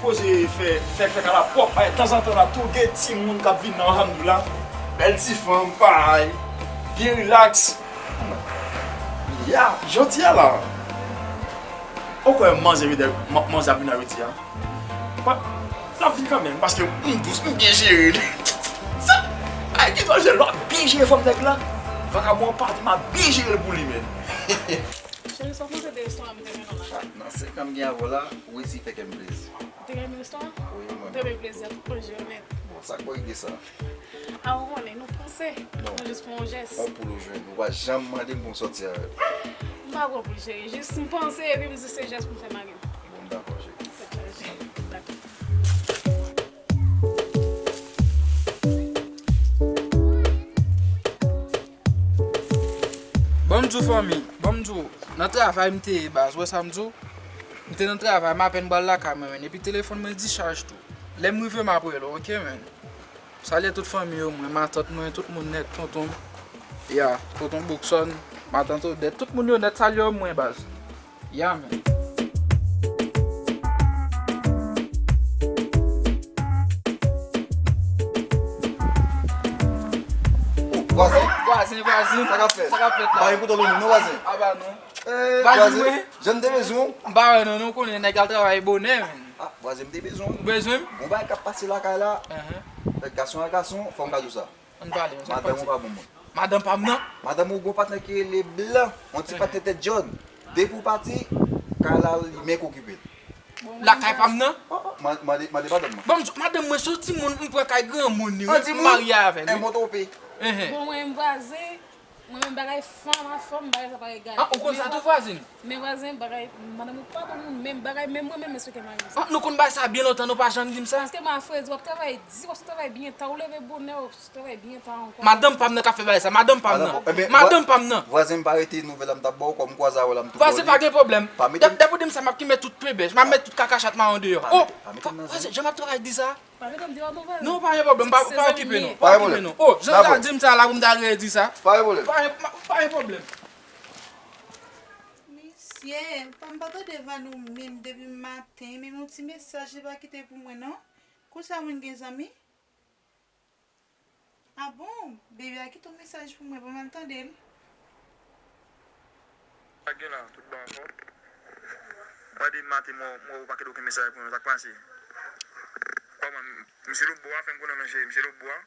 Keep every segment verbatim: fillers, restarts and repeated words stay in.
Poze fè, fè, fè kay la pwòp, bay tanzantan n ap tou gen timoun k ap vin nan, alhamdoulilah. Bèl ti fanm, paray, byen rilaks. Ya, jodi a la, ou kwè manzè vin, man- manzè ap vin Ayiti a? But, l ap vin kanmenm, paske m dous, m byen jere li. Sa, ay, ki dwa jere, l ap byen jere fanm nèg la. Vakabon an pati, m ap byen jere l pou li, men. Cheri, sa w panse de restoran m te mennen w la? Ah, nan senk an m gen avè w la, ou resi fè kè m plezi. Ou te renmen restoran? Wi, mwen. Te renmen plezi a, tout manje yo nèt. Bon, sa k pral gen sa? A, ou konnen, nou panse. Non. Nou jis fè yon jès. Yon poul ou jwenn. Ou pa janm mande m pou m sòti avè l. M pa pran poul, cheri. Jis m panse, epi m di se jès pou m fè mari m. Bon, m dakò, cheri. Dakò. Ban m di w, fanmi, ban m di w, nan travay m te ye, baz, ou wè sa m di w? M te nan travay, m apèn pral lakay mwen, men, epi telefòn mwen dichaj tou. Lè m rive, m ap rele w, oke, men. Salye tout fanmi yo, mwen, matant mwen, tout moun nèt, tonton m, ya, tonton Boukson, matant Odèt, tout moun yo nèt, salye yo mwen, baz. Ya, men. Vwazen? Vwazen, vwazen. Sa k ap fèt? Sa k ap fèt la? Pa gen pou tòl ou non, vwazen. Aba non. Eh, vwazen, vwazen, mwen. Jan m te bezwen w. M pa wè non, nou konnen nèg al travay bonè, men. Ah, vwazen, m te bezwen w. Ou bezwen m? Gon bagay k ap pase lakay la. Enhen. Gason a gason, fò m ka di w sa. Ann pale, sa k pase? Madanm ou pa bon moun. Madanm pa m nan? Madanm ou gon patnè ki rele Blan, yon ti patnè tèt jòn. Depi w pati, kay la li menm k okipe l. Lakay pa m nan? Oh, oh, ma- mande, mande madanm nan. Bon, m di, madanm mwen se yon timoun, m pran kay granmoun li, wi, m marye avè l, wi. Enhen. Bon, mwen menm vwazen, mwen menm bagay fanm a fanm, bagay sa pa egale. Ah, ou konn sa tou, vwazen? Men vwazen, bagay, madanm ou pa bon moun, menm bagay, menm mwen menm, m swete mari m sa. Ah, nou konn bagay sa byen lontan, nou pa janm di m sa. Paske m a fredi, w ap travay di, w ap travay byen ta, ou leve bonè, w ap travay byen ta ankò. Madanm pa m nan k ap fè bagay sa, madanm pa m nan. Madanm pa m nan. Vwazen, m pa rete nouvèl la, m t ap ba w, kòm m kwaze avè w la, m tou ba w li. Vwazen, pa gen pwoblèm. Dèp ou di m sa, m ap kenbe tout pebèch, m ap met tout kakachat mwen andeyò. Oh, vwazen, jan m ap travay di sa. Pa mete m deyò non, vwazen. Non, pa gen pwoblèm, pa, pa okipe nou, pa okipe nou. Oh, jan w ta di m sa la pou m ta redi sa. Pa gen pwoblèm. Pa gen, pa, pa gen pwoblèm. Mesye, pa m pa tande Vanou menm depi maten, menm yon ti mesaj li pa kite pou mwen non. Konsa moun gen zanmi? Ah bon? Bebe a kite yon mesaj pou mwen, ban m al tande l. Sa k gen la, tout bon ankò? Mwen depi maten, mwen, mwen pa kite okenn mesaj pou mwen, sa k pase? Kòman, misye lòtbò a, fè m konnen non cheri, misye lòtbò a.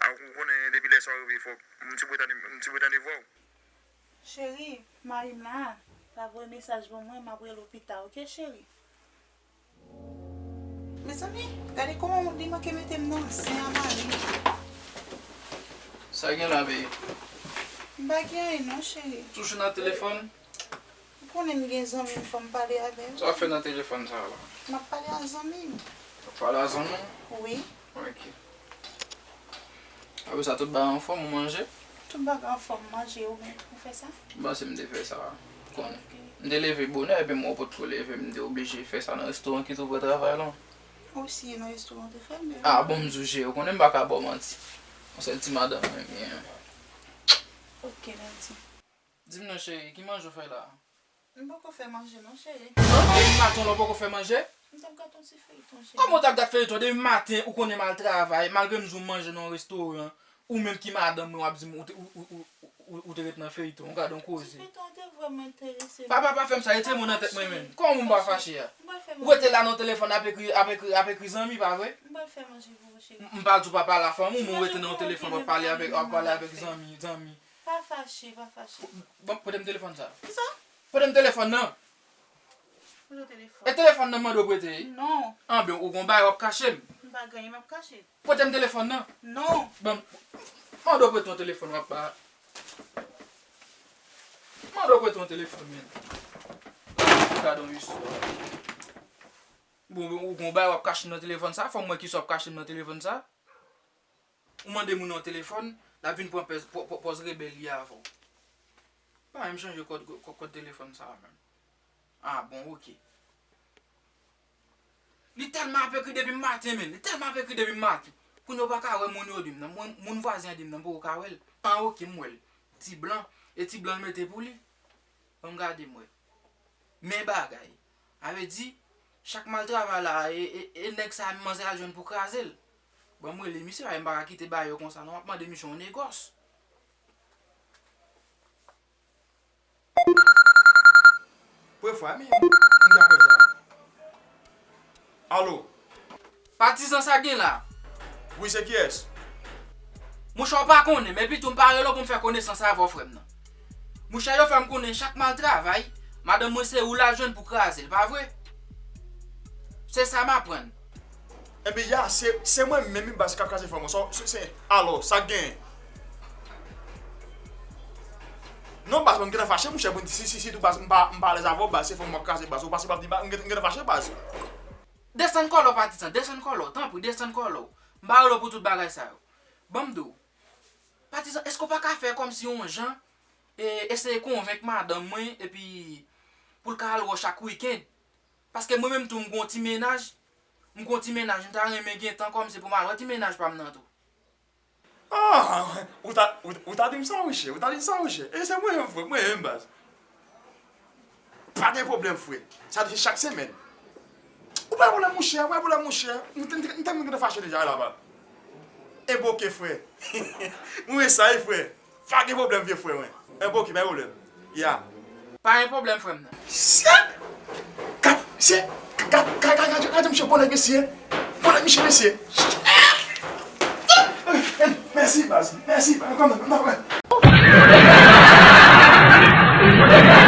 Ah, ou konnen depi lè sa w rive, fòk m ti pran tan de, m ti pran tan de vwa w. Cheri, mari m la, l ap voye mesaj ban mwen, m ap rele w pita, oke, cheri? Mezanmi, gade kòman li manke mete m nan zen a mari m. Sa gen la, bebe? M pa gen anyen non, cheri. Toujou nan telefòn? Ou konnen m gen zanmi m, fò m pale avè l. Sa w ap fè nan telefòn sa a la? M ap pale a zanmi m. W ap pale a zanmi w? Wi. Ok. Apre sa, tout bagay anfòm, ou manje? Tout bagay anfòm, manje, ou menm, ou fè sa? M panse m te fè sa, konnen. Ok. M te leve bonè, epi m wè w potko leve, m te oblije fè sa nan restoran ki tou pre travay la. Ou si nan restoran te fèmen? Ah, bon, m di w, cheri, ou konnen m pa ka ba w manti. Yon sèl ti madanm mwen genyen. Ok, mèsi. Di m non, cheri, ki manje w fè la? M poko fè manje non, cheri. Depi maten w la w poko fè manje? M t ap gade yon ti feyton, cheri. Kòman w t ap gade feyton? Depi maten ou konnen m al travay, malgre m di w m manje nan yon restoran, ou menm ki madanm mwen w ap di m ou te, ou, ou, ou, ou, ou te ret nan feyton, ou gade yon koze. Ti feyton an te vrèman enterese m. Papa, pa fè m sa, retire mo nan tèt mwen menm. Kòman pou m pa fache a? M pral fè manje. Ou rete la nan telefòn ap ekri, ap ekri, ap ekri zanmi, pa vre? M pral fè manje pou ou, cheri. M, m pa di w pa pale a fanmi w, men ou rete nan telefòn w ap pale avèk, w ap pale avèk zanmi, zanmi. Pa fache, pa fache. Bon, pote m telefòn sa. Kisa? Pote m telefòn nan. Pote telefòn. E telefòn nan m mande w prete, wi? Non. Anben, ou gon bagay w ap kache m? M pa gen anyen m ap kache. Pote m telefòn nan. Non. Bon, mande w prete yon telefòn w ap ba. Mande w prete yon telefòn, men. Gade yon istwa. Bon, ou gon bagay w ap kache m nan telefòn sa? Fò m wè kisa w ap kache m nan telefòn sa. Ou mande moun nan yon telefòn, l ap vin pran pèz, pò-, pò-, pòz rebèl li avè w. Pa menm chanje kòd, kò-, kòd telefòn sa a menm. Ah, bon, ok. Li tèlman ap ekri depi maten, men. Li tèlman ap ekri depi maten. Kounye a ou pa ka wè moun yo di m nan. Moun, moun vwazen an di m nan, m poko ka wè l. Ah, ok, m wè l. Ti blan. E ti blan l mete pou li. Ban m gade m wè. Men bagay. A vle di, Chak m al travay la, e, e, e nèg sa a manzè al jwenn pou kraze l. Bon, m rele misye, m pa ka kite bagay yo konsa non, m ap mande misye yon negòs. Premye fwa, men, m ap fè sa. Alo? Patizan, sa gen la? Wi, se kiyès? Monchè, w pa konnen, men pito m pa rele w pou m fè konesans avè w, frè m nan. Monchè, yo fè m konnen chak m al travay, madanm mwen se ou l al jwenn pou kraze l, pa vre? Se sa m aprann. Enben, ya, se, se mwen menm, wi, baz, k ap kraze fanm, sa, se, se, alò, sa k genyen? Non, baz, mwen gentan fache, monchè, si, si, si, tou, baz, m pa, m pa alèz avè w, baz, se fanm m ap kraze, baz, ou pase, w ap di, baz, m gentan, m gentan fache, baz. Desann kòlè w, patizan, desann kòlè w, tanpri, desann kòlè w. M pa rele w pou tout bagay sa yo. Ban m di w, patizan, èske w pa ka fè kòmsi yon jan, e, eseye konvenk madanm mwen, epi pou l ka al wè w chak wikenn? Paske mwen menm tou, m gon ti mennaj, m gon ti mennaj, m ta renmen gen tan kòmsi pou m al wè ti mennaj pa m nan tou. Ah, ou ta, ou, ou ta di m sa, monchè, ou ta di m sa, monchè. E se mwen menm, frè, mwen menm, baz. Pa gen pwoblèm, frè. Sa di chak semèn. Ou pa gen pwoblèm, monchè, ou pa gen pwoblèm, monchè. M te, m te, m te, m te fache deja la, baz. Enben oke, frè. Mwen sa, wi, frè. Pa gen pwoblèm, vye frè mwen. Enben oke, pa gen pwoblèm. Ya. Pa gen pwoblèm, frè m nan. Se, gad, se, gad, gad, gad, gad, gad, misye, bon nèg, mesye. Bon nèg, misye, mesye. Mèsi, baz. Mèsi, baz. Kòman, kòman, kòman?